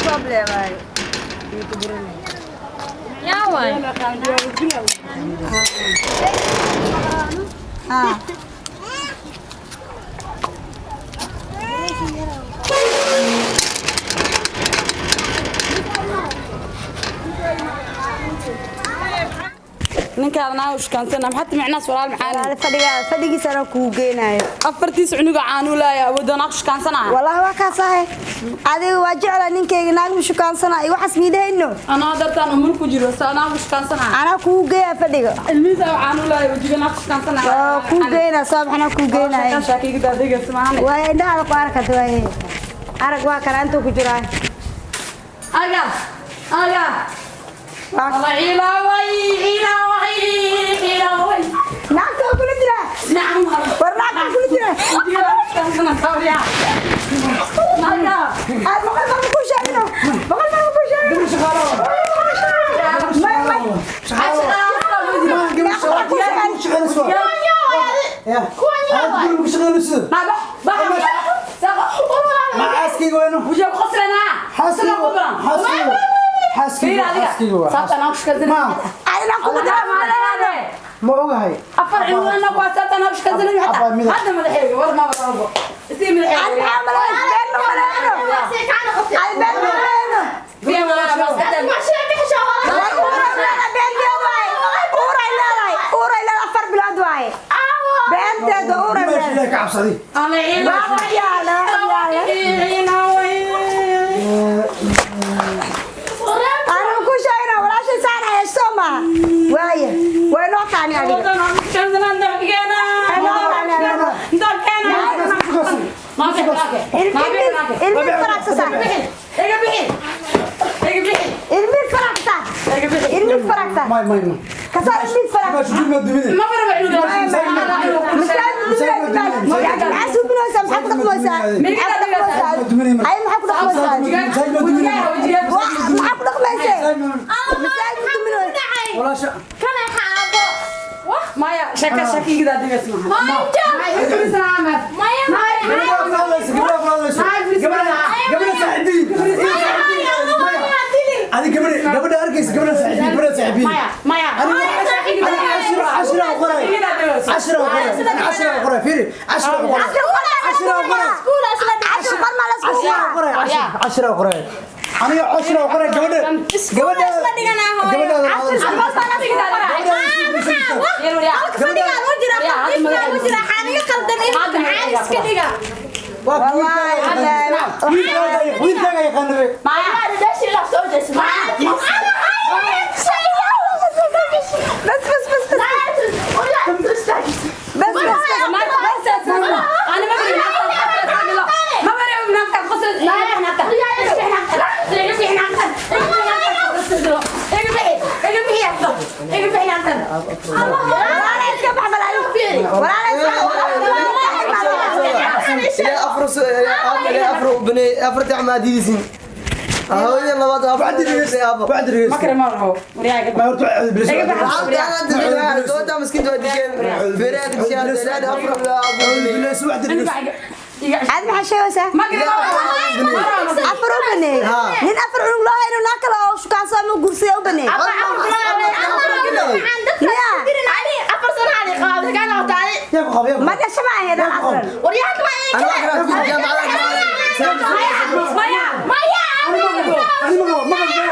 Problem waaye. Yaa waay. Haa. Ninkaada naa ushkaansana maxaa micnaas walaal maxaan? Walaal, fadhiga fadhigiisa anaa kugu geenaayo. Afartiis cunuga caanuulaaya awoodaan aa ushkaansanaa. Wallaahi waa kaas ahay. Adiga waa jeclaa ninkayga naag ma shukaansana iyo waxaas miidahayno. Anaa dartaan umur ku jiro sa anaa ushkaansanaa. Anaa kugu geeyaa fadhiga. Ilmihiisa caanuulaaya wajiga naa ushkaansanaa. Waa kuu geynaa, soo baxnaa kuu geenaayo. Sheekayga adeegaysa maahan. Waa indhahaada ku arag hadda waaye. Arag, waa kana intuu ku jiraa. Aga aga. Waa Allah ilaaway ilaaway ilaaway. Naagta waa kula jiraa. Nacam. War naagta waa kula jiraa. Wajiga naa ushkaansanaa sawriya naga. Aad boqol mar ma kuu sheegino. Boqol mar ma kuu sheegino. May may. Naagta waa kuu sheegin. Wajiga ku khasranaa. Adina kugu dira ma. Ma ogahay. Afar cilwana ku asaabtan hawshka sanad hatta hadda madaxeega war ma rabo isii. Ad Madaxeega. maxaa malaysa? Been ma malayno. Ad been ma malayno. War uuray leedahay, beenteed waaye. Uuray leedahay. Uuray leedahay, 4 bilood waaye. Beenteed waa uuray leedahay. Ka cabsaday. Waa wax yaala, wax yaala. Anigu ku sheegna walaashay saan haysto maaha. Waaye, way noo taani adiga. Way noo taani adiga. Ilmihi faraxsan saar. Ilmihi faraxsan. Ilmihi faraxsan. May may may. Kasaar ilmihi faraxsan. Maxaa suubinaysaa? Maxaa ku dhaqmaysaa? Maxaa ku dhaqmaysaa? Ay, maxaa ku dhaqmaysaa? Maxaa ku dhaqmaysaa? Masaajid duminaysaa. Maya shaka shakiga digas maaha. Gabadha arkaysa, gabadha saaxiibiin, gabadha saaxiibiin. Maya. 10 qoray, 10 qoray, 10 qoray, fiiri, 10 qoray, 10 qoray. 10 qor ma la isku 10 qoray, 10 qoray, aniga 10 qoray. Gabadha gabadha gabadha. 10 qor ma la isku qoraa. Waa wiilkaaga, wiilkaaga yaqaanabe. بس بس بس بس بس بس بس. انا ما بري ما بري. Walaala iska bax balaayo. Walaala iska Ilaa afar ilaa afar u banay afarta amaadiisin hooyada labaad afar aabo. Waxaad dhegeyso. Ma horta waxaad bilis. Doonta miskiinta waa dikeen beeraha digsiyaan ilaa afar aabo. Bilis waxaad dhegeyso. Aad maxaa sheegaysaa? Afar u baneey. Nin afar cunug loo hayno naa kale oo shukaanso ama guursaday u baneey. Yaa ku qabo, yaa ku Ma dhasha ma ahayd aslan. Ani ma qabo, ma qabo.